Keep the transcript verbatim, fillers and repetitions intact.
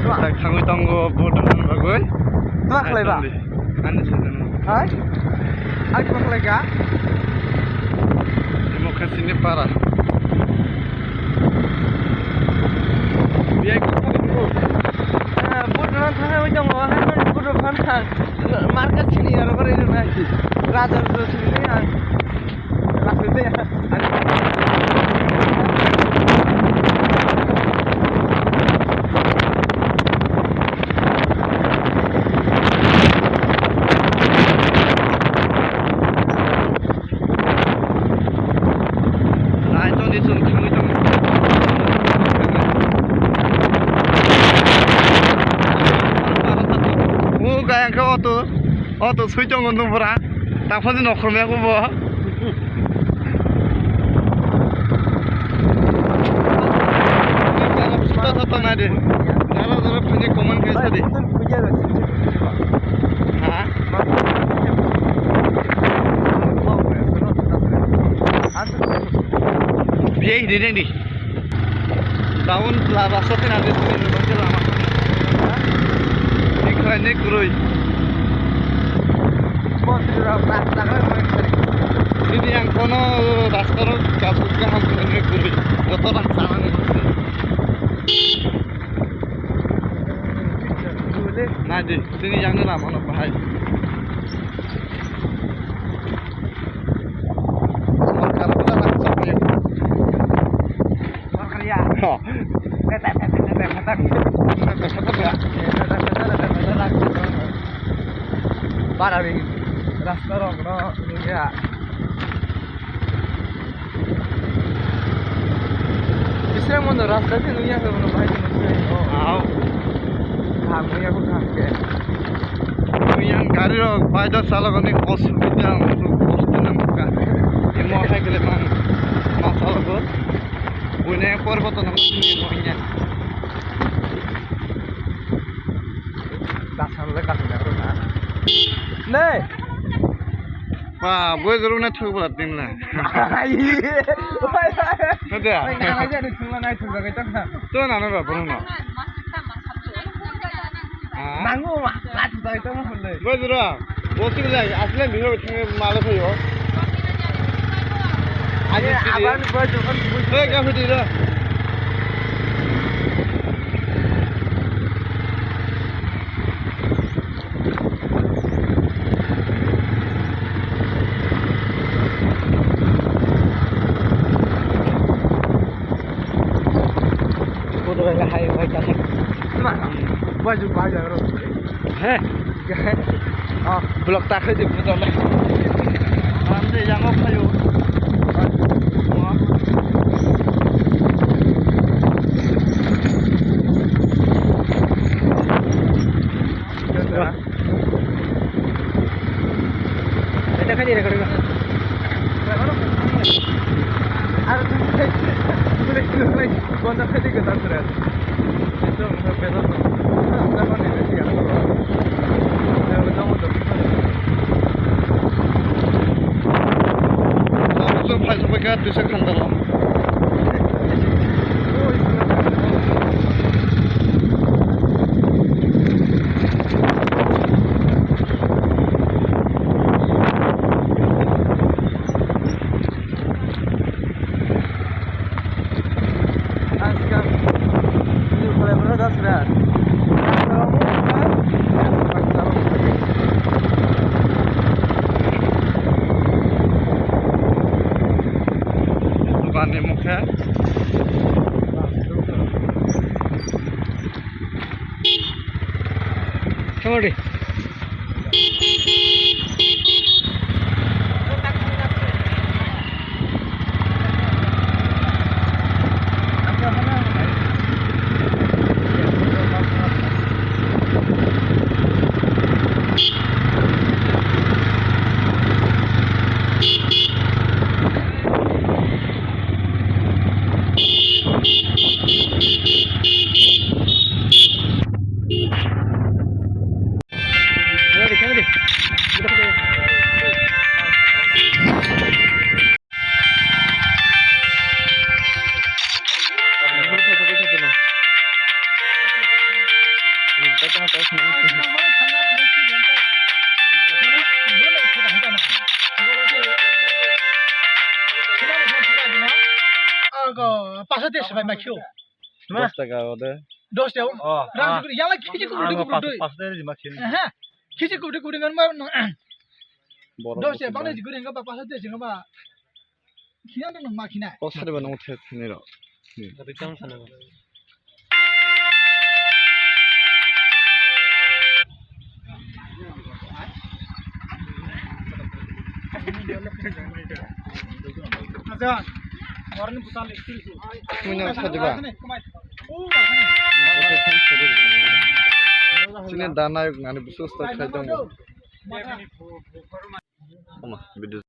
Twa. Tak thangwi tongo vote rwna bagwi. Twa khlai ba? Ani sajano. Hai? Ang twa khlai ka? Democracy ni para. Biyai kok thangwi tongo. Eh, vote rwna thangwi tongo. Hai vote rwna thang. Market sini aro kore rwna. Raja raja sini ang. O gaya khe auto, auto sui tongo nung bwrang. Tangphani nokhormaya khe bo. Jara jara tongnai de. Jara jara phani comment khaisa de. Ha? Biyai hini nang di. Daun la rasta tei nang di sini nang di lama. Ni khlai ni kwrwi. Nini ang kono rasta rok kabuk kaham khlai ni kwrwi. Joto rang sana ni. Nai di, sini yang ni lama no bahai. Sorkar pura rang sana. Sorkar ya. Ha. Para ring rasta rok no nungya. Bising mono rasta di nungya khe mono bahai di nungya. Au. Kaham nungya khe kaham khe. Nungya gari rok bai da chalok ni osubida, kosto nang kha. Imo hai kele mang ma chalok. Buine porboto nang nungya. Kasam le kasam ya bro na. Nei. Ba, boi juru na thuk bla tin la. Ai. Oi, oi. Nada. Oi, na, na, na, thung la, na, thung la, thung la. To na na ba, bro na. Ah. Nangu ma, la thung la, thung la. Boi juru. Bosik lai, asle bihar thang mala thayo. Aji sidi. Aban boi jokhon boi. Hei, ka phidi ra. Photo bai hai bai ka. Ma, boi ju boi ja ro. He. Oh, block ta khai di puto le. Ande yang ok khayo. Eta khai di record. Ar tu khai. Boleh khai di ke tak. Chwng phai sokphaikha twisa khandalo. Bani mokhe. Sorry. Paso de sebai ma khio. Dos taka ode. Dos taka. Oh, rang ah. Yala khiji kubri kubri doi. Paso de ma khini. Aha. Khiji kubri kubri ngan ma. Borok dos taka bang de kubri ngan ba paso de jing ba. Khina dong ma khina. Kok sari ba nong the thani ro. Ri tang sana ba. Mui nang sadi ba. Chini da nayok nani busu sta khai tongo. Ama video.